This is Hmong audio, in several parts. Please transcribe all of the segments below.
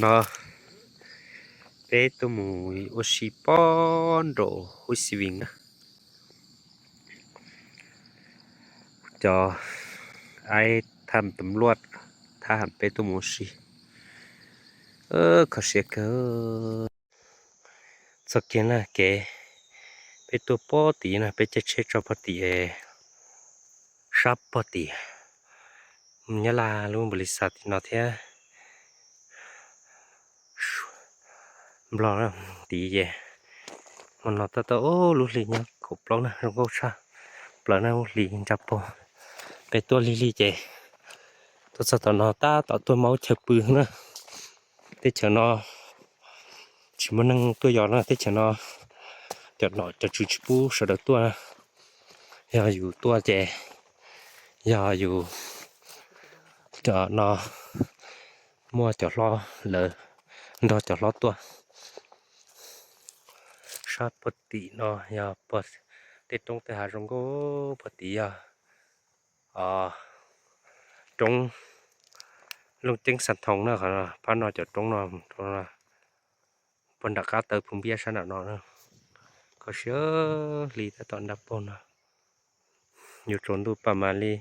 No peb tuaj mus ua si pob nraum Huj Xi Vim na. Cov aib tham tam luaj thab ham peb tuaj mus ua si. Kho siab kawg. Txoj kev na kev peb tuaj pob tid na, peb caij tsheb tso pob tid, sab pob tid. Nyab Laj lub npau li xav tim no thiab. Nplog tid ces hmo no tab tom lub hli nyob kaum plaub na, zoo nkauj tshaj plaws na, lub hli ntsaj pog. Peb tuaj lig lig ces tuaj txog tom no tab tom tuaj maub chaw pw na. Teb chaws no tsis muaj neeg tuaj yos na, teb chaws no cov nom cov tswv tsis pub sawv daws tuaj na. Yog yus tuaj ces yog yus cov no muaj cov hlob, lawv nrog cov hlob tuaj. Sab puag tim no yog puag tej roob tej hav zoo nkauj, puag tid yog roob Looj Ceeb Xas Thoos na, qhov no, phab no cov roob no, roob no puag nram qab taw Phoo Npiab sab nram no na. Kho siab, hli tab tom ntsaj pog no. Yuav tsaus ntuj pam mam li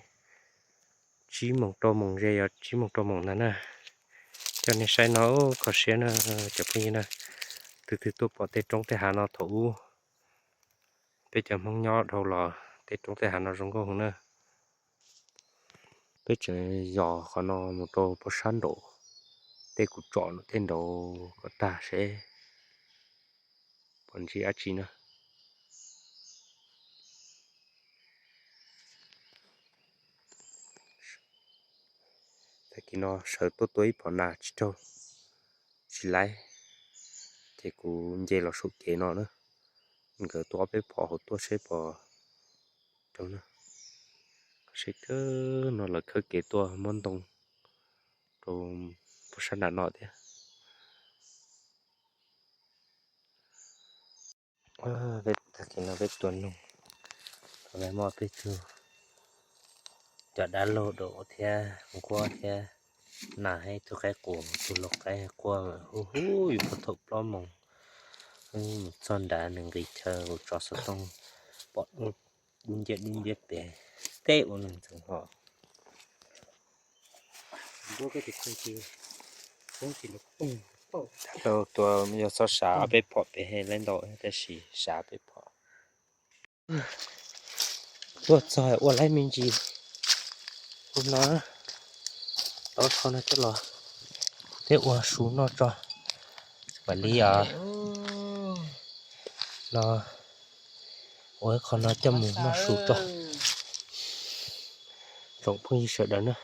tsib moos rau moos ze, yog tsib moos rau moos ntag na. Coj nej saib no, kho siab na cov phooj ywg na. Tus twg tuaj pom tej roob tej hav no thaum ub, peb cov Hmoob nyob dhau los tej roob tej hav no zoo nkauj heev na. Peb tseem yos qhov no mus rau puag sab nraum tej kuv tsom nraum tej nraud kom tag seb puas ntsib dab tsi na. Tag kis no sawv tuaj tua ib phom nas tsis raug, tsis laib, ces kuv nce los saum kev no na. Nkawd tua ob peb phom hauv tuaj seb puas raug na. Seb kawg no lawv khawb kev tuaj muab ntoo rau puag sab nram no thiab. Tag kis no peb tua noog, muaj peb tug cov dab laug dau thiab nquab thiab nas, ib tug qaib qus, tus laus qaib quaj hu hu yus puag thaum plaub moos, mus txog nrad nws nqis chaw kuv tso xov tooj pom dub nciab dub nciab pem teb ua neeg ntxeev hos. Tua yog txhob sav ob peb phom pem he laib ntau tab sis sav peb phom. Tuaj txog ua laib me ntsis no, tau qhov no coj los thiab ua su noj tso. Vam li os, no ua qhov no coj mus noj su tso. Tsoom phooj ywg sawv daws na,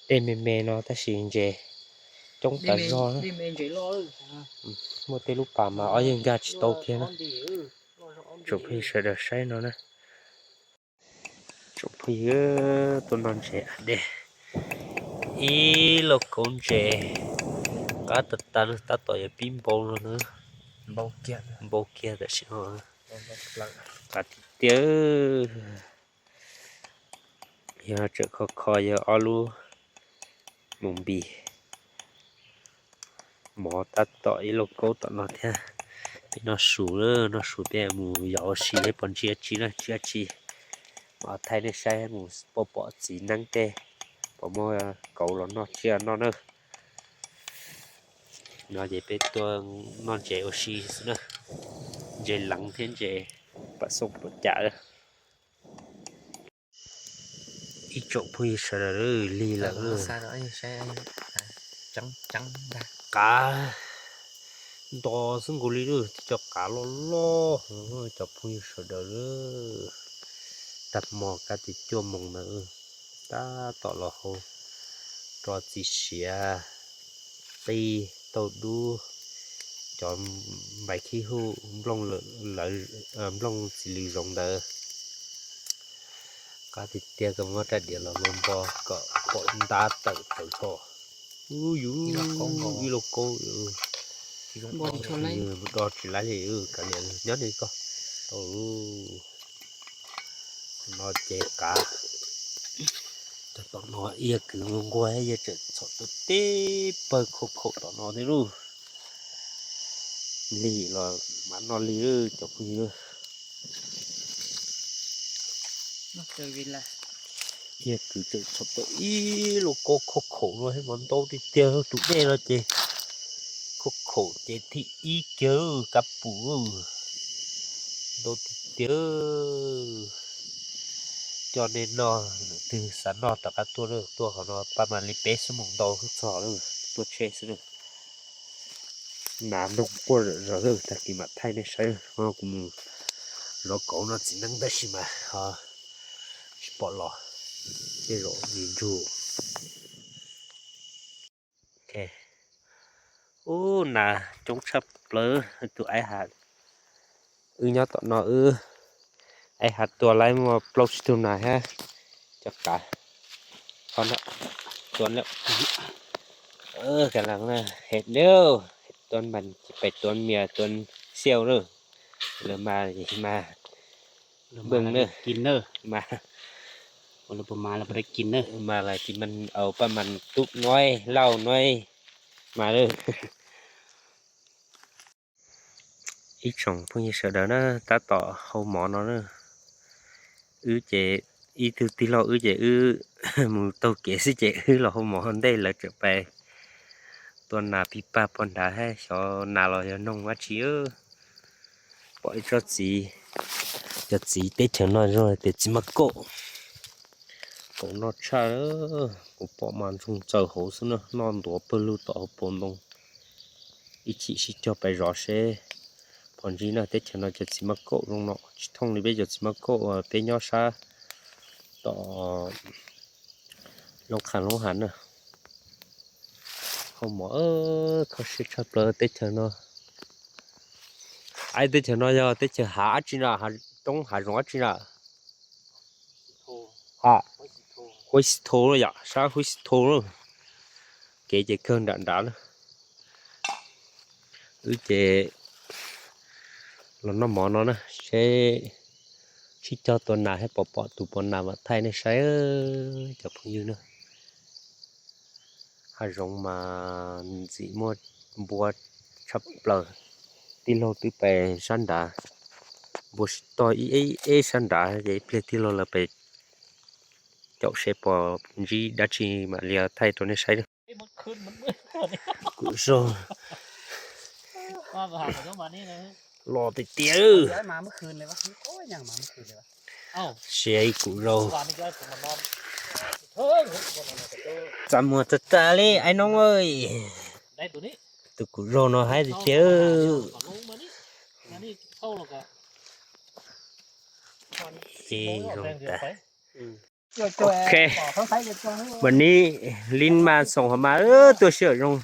dej me me no tab sis ntses coob tas zog na. Muaj tej lub pas mas ob yawg nkag tsis tau kiag na. Tsoom phooj ywg sawv daws saib no na. Tsoom phooj ywg, tuaj noj ntses a dej, ib lauj kaub ntses qab tas tas, tab tom yuav pib npau no na. Npau kiag tam sim no, qab tiag tiag. Yog tseem kho kho yog ob lub mus npis mov tab tom ib lauj kaub tom no thiab. Peb noj su, noj su peb mus yos ua si seb puas ntsib dab tsi na, ntsib dab tsi mam thaij nej saib, mus pom pom txiv neeb tej puas muaj kauv los noj tsiaj noj na. No ces peb tuaj noj ntses ua si xwb na, ntses leev thiab ntses pam xooj pam cas. Ib tsoom phooj ywg sawv daws, lig lawm. Qav nto xwb nkaus li, cov qav loj loj, cov phooj ywg sawv daws. Tag hmo kab tias cuaj moos ntawd, tab tom los hau rau txiv siav, qij, tauj dub, cov npais khib huj, nplooj txiv lws zoov ntawd. Qab tiag tiag, koj muab rab diav los npo npo kom pom ntab tawm tawv tso. Ub yus, ib lauj kaub, do tsis laib li, kav liam nyob li koj. No ces qav, Tom no yawg kwv nquag yawg tseem txhom tau tib pawg khauj khaum tom no thiab lauj. Lig los mam noj lig cov phooj ywg. Yawg kwv tseem txhom tau ib lub kob khauj khaum no thiab mas ntau tiag tiag. Tus dej no ces khauj khaum ces thib ib kiag kab pum ntau tiag tiag. Coj nej noj, leej twg xav noj rov qab tuaj, tuaj qhov no pab mas li peb xuab moos ntau xwb txog lawm, tuaj tsheb xwb na. Nas nrog quaj zom zaws lawm, tag kis mam thaij nej saib. Kuv mus zov kauv noj txiv neeb tab sis mas ho tsis pom los, tej zaum nws ntsug. Ub, nas coob tshaj plaws tus aib hav. Wb nyob tom no wb aib hav tua laib muaj plaub tsib tug nas thiab cov qav. Tua, tua, tua, tua mias, tua xiau na. Lawv mas mas npee na, mas, mas las tsis mas au paj mas tub nuav lauj nuav mas. Ib tsoom phooj ywg sawv daws na, tab tom hau mov no na. Wb ces ib tug tij laug wb ces wb mus taug kev xwb ces wb los hau mov ua ntej, lawv tseem pais tua nas pig pag pog nrad thiab, xyov nas los yog noog dab tsi. Pom ib tsob txiv, cov txiv teb chaws no zoo tias txiv maj kauj, kaum noj tshaj. Kuv pom mas ntsoog txaws hauv xwb na, noj ntuav pawg lug tom hauv paus ntoo. Ib chim sib cog pais zov seb phom ntsib na. Teb chaws no cov txiv maj kauj zoo no tsis thooj li peb cov txiv maj kauj peb nyob sab tom Loob Qha Loob Hav na. Hau mov kho siab tshaj plaws teb chaws no. Aib, teb chaws no yog teb chaws hav dab tsi na, hav roob hav zoov dab tsi na? Ha, Huab Xis Thau yom, sab Huab Xis Thau na. Kev ces kawg nram nrad na. Wb ces los noj mov no na, seb sib cog tua nas thiab pom pom tus pos nas mam thaij nej saib cov phooj ywg na. Hav zoov mas ntxim muaj npua tshaj plaws. Tij laug twb pais sab nrad, npua sib tog ib eb sab nrad ces ib pliag tij laug lawv pais caum seb pom ntsib dab tsi mam li thaij rau nej saib. Kuv zaug los tiag tiag. Sia kuv zaug. Txaj muag tag tag li aib noob. Tus kuv zaug no haib tiag tiag. Ok, mas nib li mas xoom hov mas tuaj sij hawm zoo.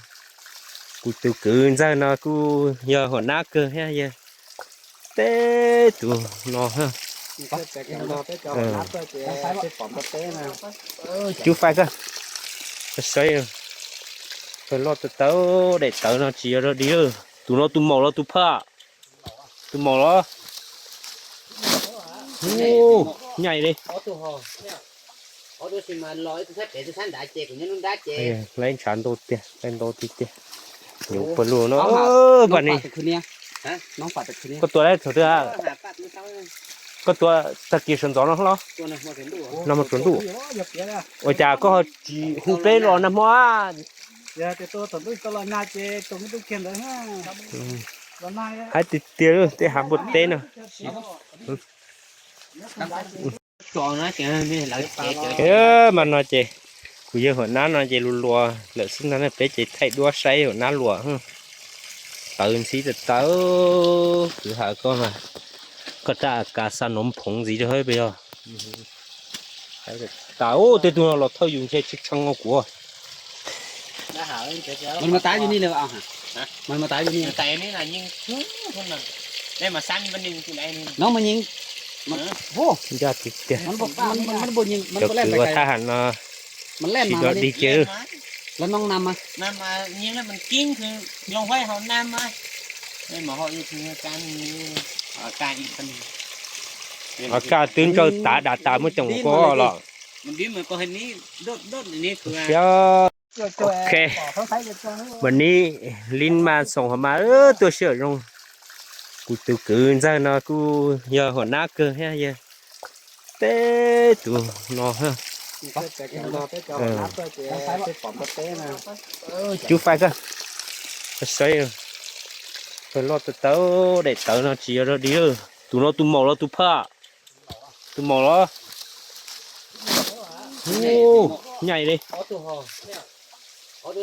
Kuv tus kwv ntxawg no kuj yog huam nab kawg thiab, yog teb tus no. Cub faib koj saib, pawg loj tawv tawv daim tawv no tsis yog dog dig. Tus no tus maum los tus phaj? Tus maum los? Nyaij li. Laib ntshav ntau tiag, laib ntau tiag tiag. Nyuv pawg lug no, paj ni. Koj tua thaum twg? Koj tua tag kis sawv ntxov no los? Nag hmo tsaus ntuj. Ua cas koj ho tsis hu peb los nag hmo? Haib tiag tiag tej hav npua teb no. Mas no ces kuv yawg huam nab no ces luag luag lawm xwb ntag, peb ces thaij duab saib huam nab luam. Tawv ntxhib tawv tawv, kwv ha koj mas, koj rab a kas xa nov phoov ntxiv rau hauv pes yog. Tas, tej tug no los thawj yus ntshe tsis tshee ua kuv. Ncaj tiag tiag. Cov kwv ua thab ham no tsis dog dig kiag. Ho kaj twb ntsawj tav dam tas muab coom koj los. Siab. Ok, mas nib lib mas xoom ho mas tuaj sij hawm zoo. Kuv tus kwv ntxawg no kuj yog huam nab kawg thiab yog peb tus no. Cub faib kawg, saib, loj tawv tawv, daim tawv no tsis yog dog dig. Tus no tus maum los tus phaj, tus maum los. Nyaij li. Lawv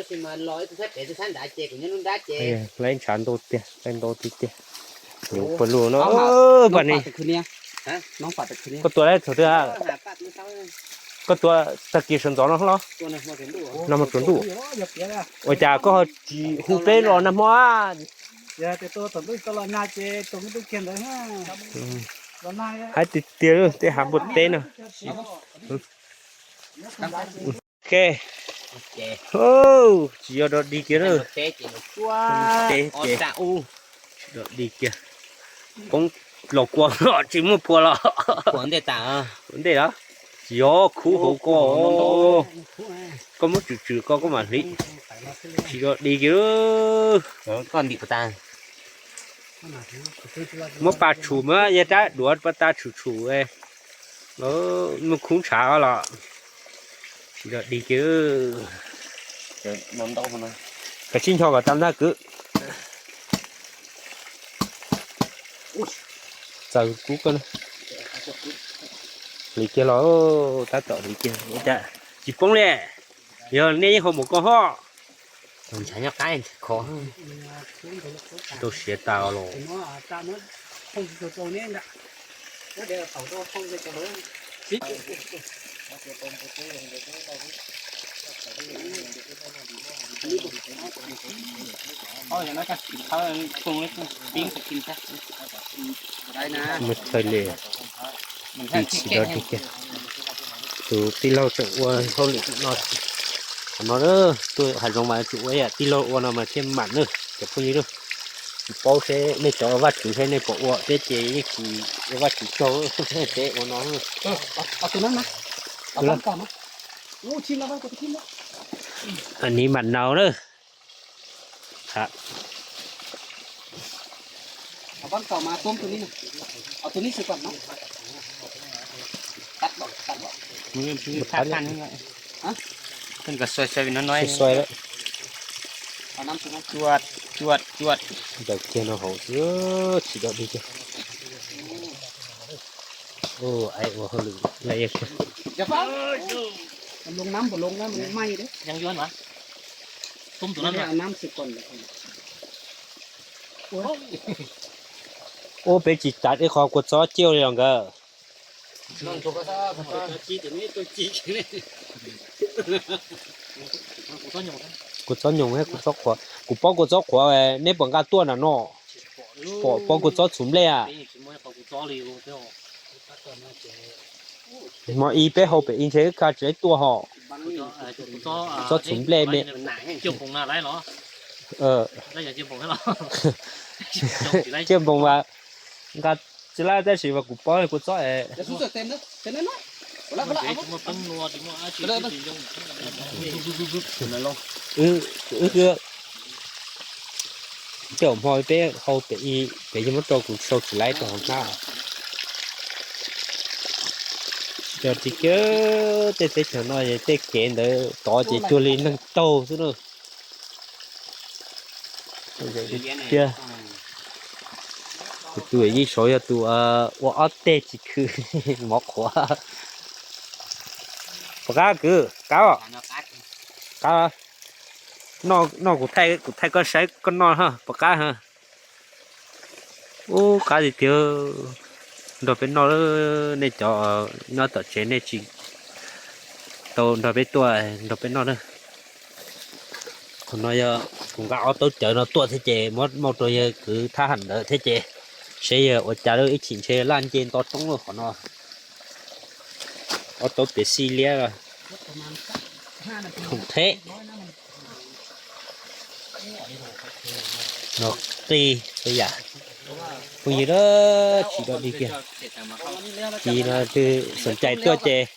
ntshav ntau tiag, lawv ntau tiag tiag. Nyuj pawg lug no, paj ni. Koj tua thaum twg? Koj tua tag kis sawv ntxov no los? Nag hmo tsaus ntuj. Ua cas koj ho tsis hu peb los nag hmo? Hais tiag tiag tej hav npua teb no. Ok. Tsis yog dog dig kiag na. Tsis dog dig kiag. Poob los kua los tsis muaj phua los. Ua ntej los? Tsis yog, khub hauv koj. Koj muab tswm tswm koj, koj mam hliv. Tsis dog dig kiag. Muab pa tshum mas yog rab duav pa ta tshum tshum. Muaj khub ntshav los. Tsis dog dig kiag. Kav tsij ncho kom tau ntag kwv. Txaws kub koj. Hliv kiag los, tab tom hliv kiag. Tsis poob li. Yog nej yeej haus mus koj ho. Rau siav tas los. Mus thawj li, tsis dog dig kiag. Tus tij laug tseem ua hauj lwm no. Qhov no tuaj hav zoov mas tsuas ua yam tij laug ua no mas thiaj mam na cov phooj ywg. Tsis paub seb nej cov ua Vajtswv seb nej puas ua, peb ces yeej tsis ua Vajtswv tsaug, peb ua no. Ni mam nau na. Cuaj, cuaj, cuaj. Ntawm kiag no hauv xwb, tsis dog dig kiag. Ua hauj lwm lawm. Ua peb tsis tas ib qho kua txob ciaj li los nkawd. Kua txob nyoos thiab kua txob qhuav, kuv paub kua txob qhuav, neb puas nqa tuaj nram no? Pom paub kua txob txhuv nplej a? Hmo ib peb hau pem ib ntshe wb kha tsis laib tuaj ho. Txob txhuv nplej me. Ciaj npoos mas nqa tsis laib tab sis mas kuv paub kua txob es. Tej hmo peb hau pem ib pem yeej muab rau kuv sau tsis laib rau hauv hnab. Tsis dog dig kiag, tej teb chaws no tej kev ntawd tod ces cuag li neeg taug xwb na. Tiag, kuv tus yij saud yog tus ua ob teg tsis khw mov qhuav. Puas qab kwv? Qab, qab. Noj kuv thaij koj saib koj noj puas qab. Ub, qab tiag tiag. Nrog peb noj, nej cov nyob tom tsev nej tsis tau nrog peb tuaj, nrog peb noj na. Qhov no yog kuv nqa ob taub cawv no tuaj thiab ces muab muab rau yawg kwv thab ham ntawd thiab ces seb yawg ua cas lawm, ib chim ntshe laj nce nto roob lawm qhov no. Ob taub piav xij liab los. Khoom theb. No qij tej yam phooj ywg, tsis dog dig kiag. Ces no twg xoom cai tuaj ces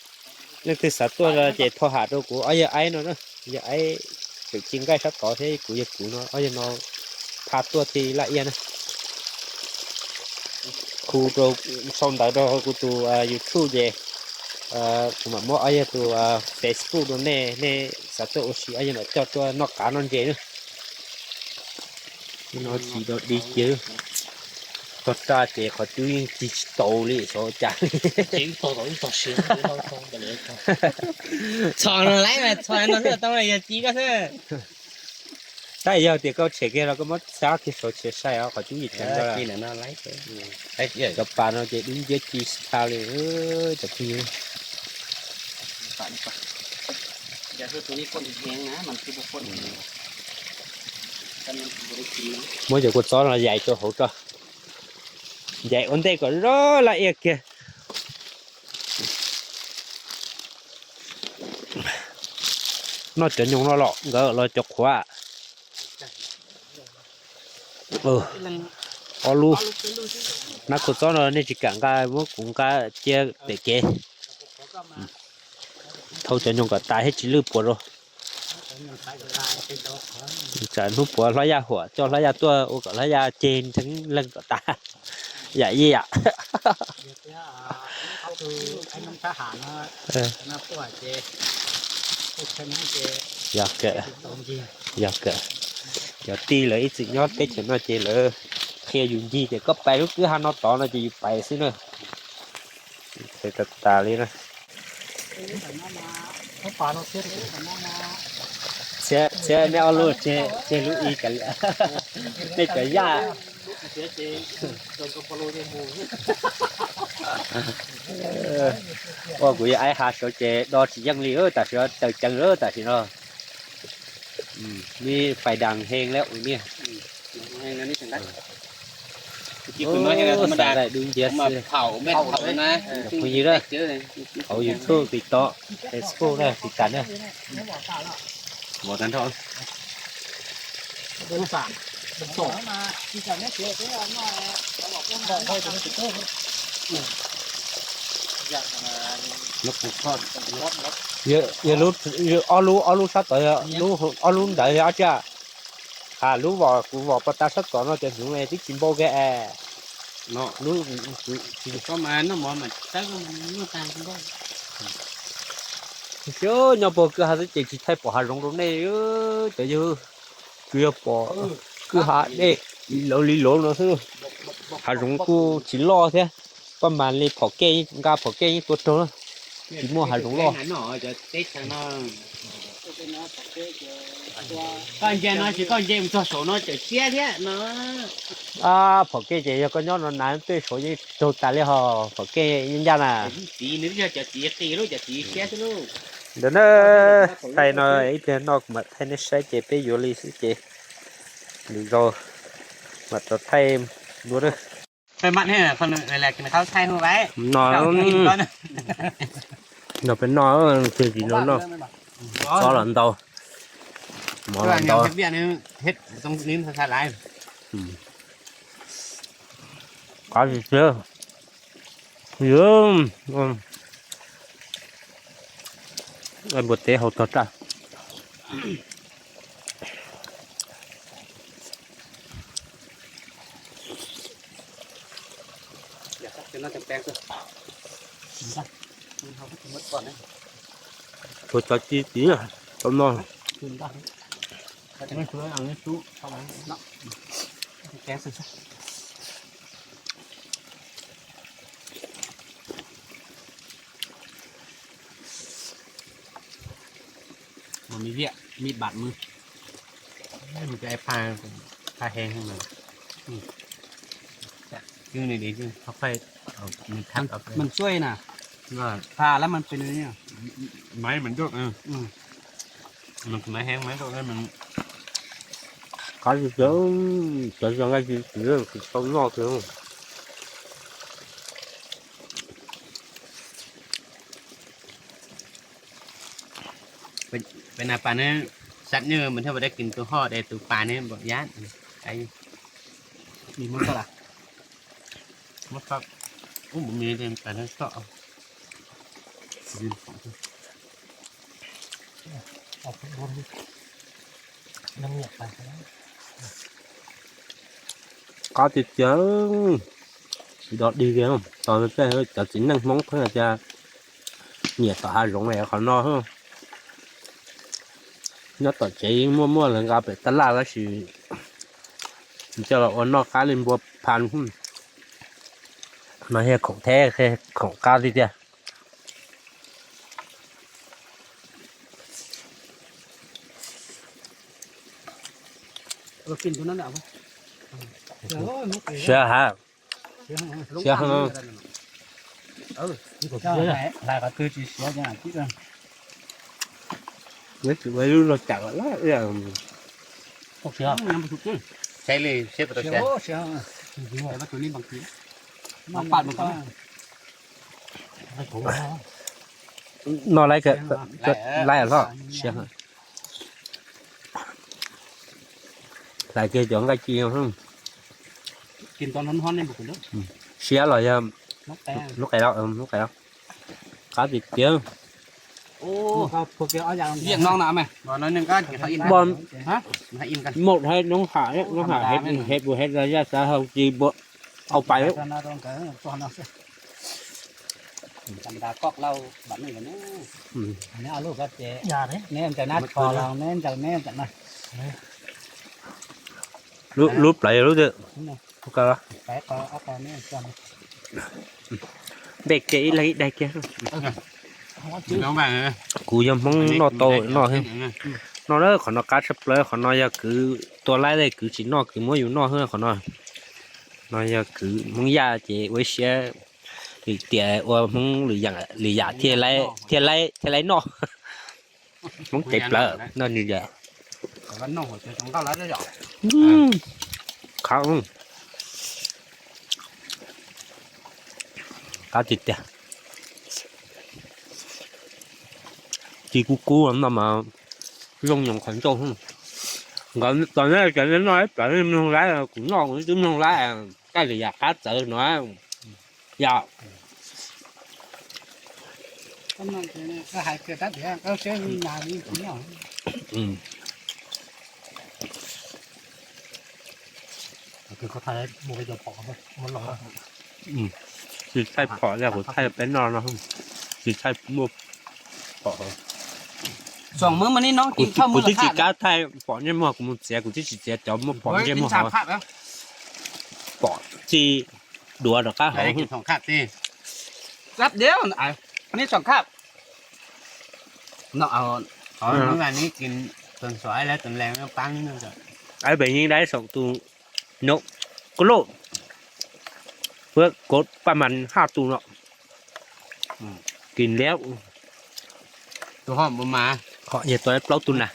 Leej twg xav tuaj no ces thov ham rau kuv ob yawg Aib no na, yawg Aib tseem ci nqaij sab tod thiab kuv yawg kwv no, ob yawg no pha tuaj thiaj laj iab na. Khu rau, sau ntawv rau kuv tus YouTube ces kuv mam muab ob yawg tus Facebook rau nej, nej xav tuaj ua si ob yawg mam coj tuaj noj qav noj ntses na. No tsis dog dig kiag, tog raj ces qhov cub yeej ci tsis taus li xyov cas. Txhom no laib mas txhom no xwb tau yog ci koj xwb. Tab yog tias koj tshem kiag los koj muab xab kiag saud tsis sai os, qhov cub yim ceev koj. Cov pas no ces dub nciab ci tsis tau li cov phooj ywg. Muab cov kua txob no yais rau hauv tso, yais ua ntej kom zoo laj iab kiag. Noj cov nyoos no los nkawd los cov qhuav. Ob lub, nab kua txob no nej tsis kam nqa muab kuv nqa cia pem kev. Thau cov nyoos kom tas thiab tsis lwj puas rau. Tsam hnub puav hlob yaj huam coj hlob yaj tuaj ua kom hlob yaj ceg nrheev leeg kom tas. Yam yij yam. Yog kawm, yog kawm. Cov tij lawv ib txwm nyob teb chaws no ces lawv qhia yus ncig tias koj pais lub kwj ha no tod no ces yus pais xwb na. Ces tas tas li na. Txhiab, txhiab neb ob lub tseg, tseg lub ib kav liam. Nej cov yaj. Ua kuv yog aib ha saud ces do tsis yeej li, tam sim no taws ceev lawm tam sim no. Neb fais das heev lawm ua niag. Xav daim dub nciab xwb. Cov phooj ywg na, hauv YouTube, TikTok, Facebook na, tiv tas na. Yog ob lub, ob lub sab tod, ob lub ntawd yog dab tsi? Ha lub vos, kuv vos pos tas sab tod no ces hnyuv twb tsis npau kiag es. Lub, nyob puag kwj ha xwb ces tsis thaij pom hav zoov rau nej, cov yawg. Tsuas yog pom kwj ha dej li lauv li lauv no xwb. Hav zoov kuj tsis loj thiab. Koj mas li phom kej, nqa phom kej yeej tua raug na. Tsis muaj hav zoov loj. Koj nce no tsis, koj nce mus txog saum no tseem siab thiab no. Phom kej ces yog koj nyob no na, tej saud yeej raug tas li ho, phom kej yeej ncaj na. Txiv nws yog cov txiv qis lub, cov txiv siab xwb lub. Ntawd na, thaij no ib pliag no kuv mam thaij nej saib ces peb yuav li xwb ces lwm zaus mam rov thaij dua na. Peb mam ne, qhov nws khau thaij hu vai. No, no peb noj, twg tsis noj noj. Txob los ntau, mov los ntau. Qab tiag tiag. Npua teb hau tog raj. Tus cov ci txiv tau no. Một mươi triệu, mịn bản mười. Một cái pha, pha hèn hơn mà. Ừ. Chứ này để chứ, không phải, ờ, mình thắt ở cái มันช่วยนะ Vâng. ผ่าแล้วมันเป็นอย่างนี้ Máy mình đốt, ừ. Ừ. Mình máy hèn, máy đốt nên mình Có gì chứ, tớ giờ ngay gì chứ, tao lo chứ. Peb nas pas ne, sab nyuj mas thiaj pom dab kis tus hoj de tus pas ne npaum yab. Muab txoj las, muab txoj, ub, npaum me pas ne txoj. Qab tiag tiag, tsis dog dig li, cov txiv neej Hmoob pheej hais tias nyiam tom hav zoov qhov no. Nyob tom tsev muaj muaj lawv nqa pem tab laj tab sis coj los ua noj qab li npua pha. No yog khoom theb, khoom qab tiag tiag. Siav ha, siav ha. Lub no cas lawm. Saib li seb puas tau siav. No laiv hlob siav. Hlais kiag cov nqaij ci. Siav los yog lub qe, lub qe, qab tiag tiag. Muaj haib noob ham, noob ham, hev pus hev los yaj xav hau ci au pais. Lub plawv yog lub twg? Npej kiag ib leeg ib daig kiag. Kuv yog Hmoob noj tau noj. No na, qhov no qab tshaj plaws, qhov no yog kwv tua laib, kwv tsis noj kwv muab yus noj xwb qhov no. No yog kwv Hmoob Yaj ces ua ib siab, lwm tiam ua Hmoob lwm yam thiaj laib noj. Hmoob cev plawv no nws yam. Qab, qab tiag tiag. Ci kub kub no mas zoo nyoos qhov ncauj. Nkawd txog neb cov neb noj ib plawv mloog laib, kuv noj kuv twb mloog laib, kaj lwm yam qab txawv no. Yog. Tsis thaij phom li kuv thaij peb noj no, tsis thaij muaj phom. Kuv twb tsis kam thaij phom ntsej muag, kuv mus txiav kuv twb tsis txiav cov muaj phom ntsej muag. Phom txij duav rov qab hauv. Ib pem yeej dai saum tus no, koj loj, pab mas haj tus no. Kis liab. Ho yog tua plaub tug na.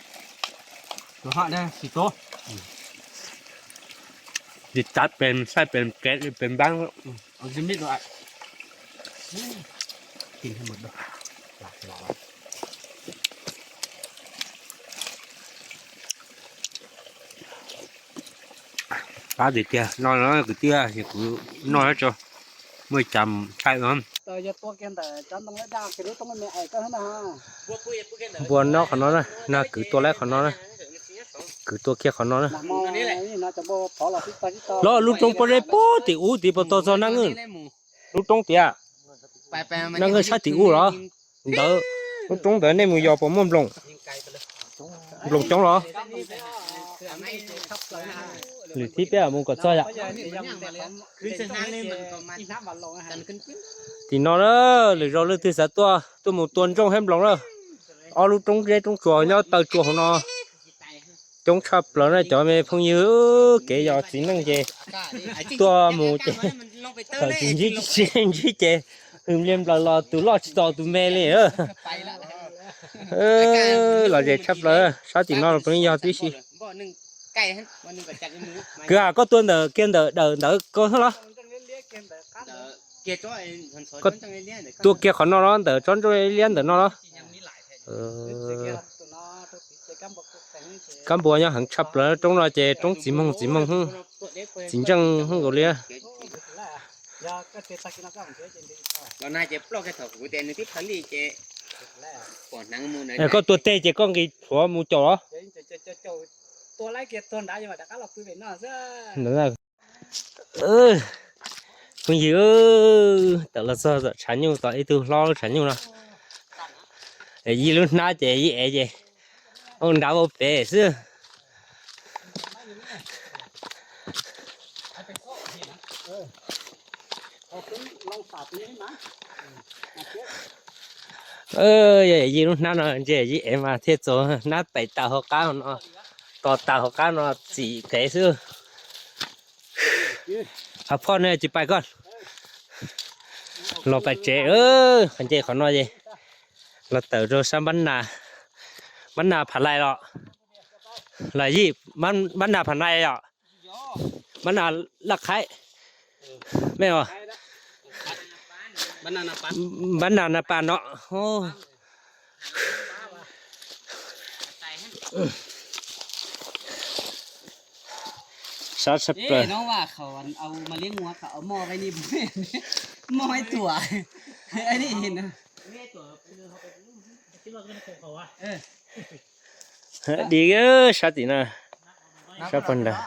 Lis tav pem saib pem kev pem npab. Qab tiag tiag, no kwv tij, kuv noj tso, muaj cas thaij no. Npua noj qhov no na, nag kwv tua laib qhov no na, kwv tua kiag qhov no na. Los lub roob pob zeb puag tim ub tid puas tau txog naj ywj? Lub roob tiag, naj ywj sab tim ub los? Ntawd, lub roob ntawd nej mus yos puas muaj nploos? Nploos coob los? Lwm thib peb mus kom txog yom. Tim no na, lwm zaus leej twg xav tuaj, tuaj mus tua ntsooj thiab nploos na. Ob lub roob zeb roob tsuas nyob taw tsua hauv no. Coob tshaj plaws na cov me phooj ywg, kev yos txiv neej ces tuaj mus ces thaum tsis ntsib tsis ntsib ces hws npliag nplaws los tus loj tsis tau tus me li. Los zem tshaj plaws, sab tim no los puav leej yog tib si. Kwv ha, koj tua ntawm kiag ntawm dawm ntawd koj los? Koj tua kiag qhov no los, ntawm tsob ntsooj liab ntawm no los? Kab npua nyob heev tshaj plaws, roob no ces roob txiv moog txiv moog, txiv ntseej nkaus li. Los na ces ploj kiag thaum kuv tias nws tib plhaw li ces Koj tua teg ces koj nqis plhuav mus caum os. Phooj ywg, tawm los txog tom tshav nyuj, tom ib tug hlob lub tshav nyuj no. Yij lub hnab ces yij ev ces ua nrad ua pem xwb. Yij lub hnab no ntshe yij ev mas thiaj txaus, hnab pem tawm hauv qab no, tos tawm hauv qab no txim kev xwb. Qhov phoj ne tsis pais koj los pais tsev, qhov nce qhov no es los tawm rau sab Npab Nas, Npab Nas Phav Lais los, los yij, Npab Nas Phav Lais os, Npab Nas Laj Qhaib, me os, Npab Nas Na Pas no. Sab tshaj plaws. Dim sab tim no, sab pog nrad,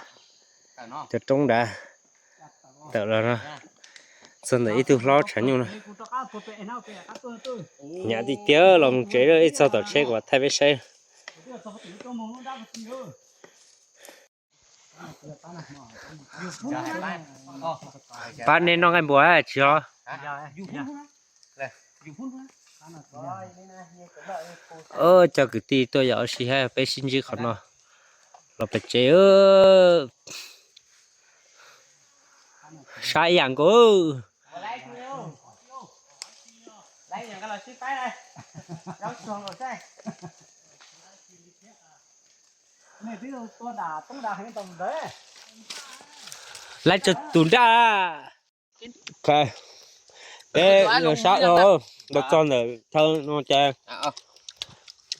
cov roob nrad, tawm los no, txog ntawm ib tug hlob tshav nyuj no. Hnyav tiag tiag los mus tsev, ib txog tom tsheb kuv thaij peb saib. Pab neb noj nqaij npua tsis os? Cov kwv tij tuaj yam ua si hab, peb sib ntsib qhov no los pem tsev. Sab ib yam nkaus. Laib tsuag tus nraj. Peb sab los txog ntawm chaw no ces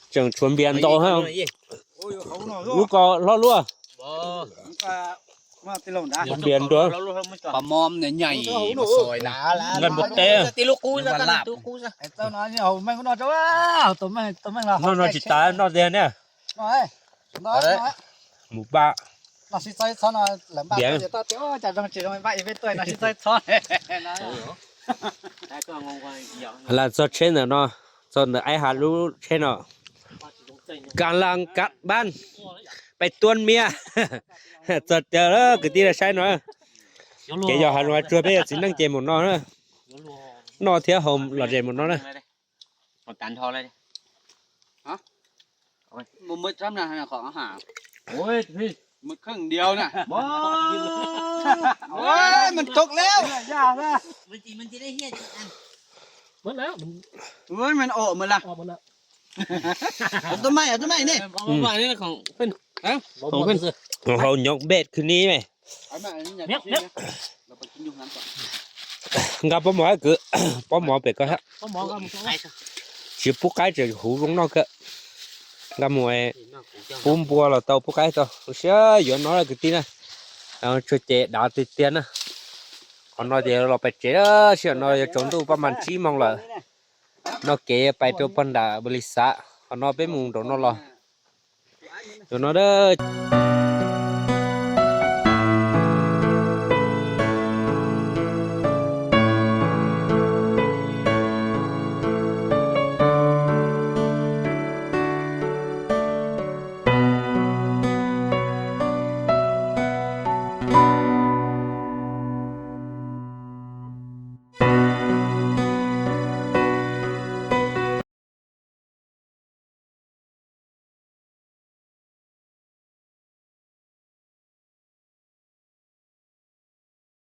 tseem tshuav npias ntau hab. Lub ko hlob luaj. Npias nrua. Nqaij npua teb. Noj no tsis tas noj tiag ne. Mus pab. Npias. Lam txog tsheb ntawm no, txog ntawm Aib Has lub tsheb no. Kas las kas pab, pais tuaj miab. Txog tiag kwv tij saib no. Ces yog has tsuag peb yog txiv neej ces mus no na. Noj thiab haus lom zem mus no na. Haus nyob npej khwv ni me. Nqa pob mov kwv, pob mov pem ko hab. Tsis pub qaib, tseem huv zoo noj kawg. Nqa mus pub npua los tau, pub qaib tau. Siab yuav no kwv tij na. Tsuag ces dav tiag tiag na. Qhov no ces los pais tsev, sij hawm no yuav tsaus ntuj paj mas tsib moos lawm. No kev pais rau pog nram Npab Lis Xav, qhov no peb mus nraum no los. Yuav no a.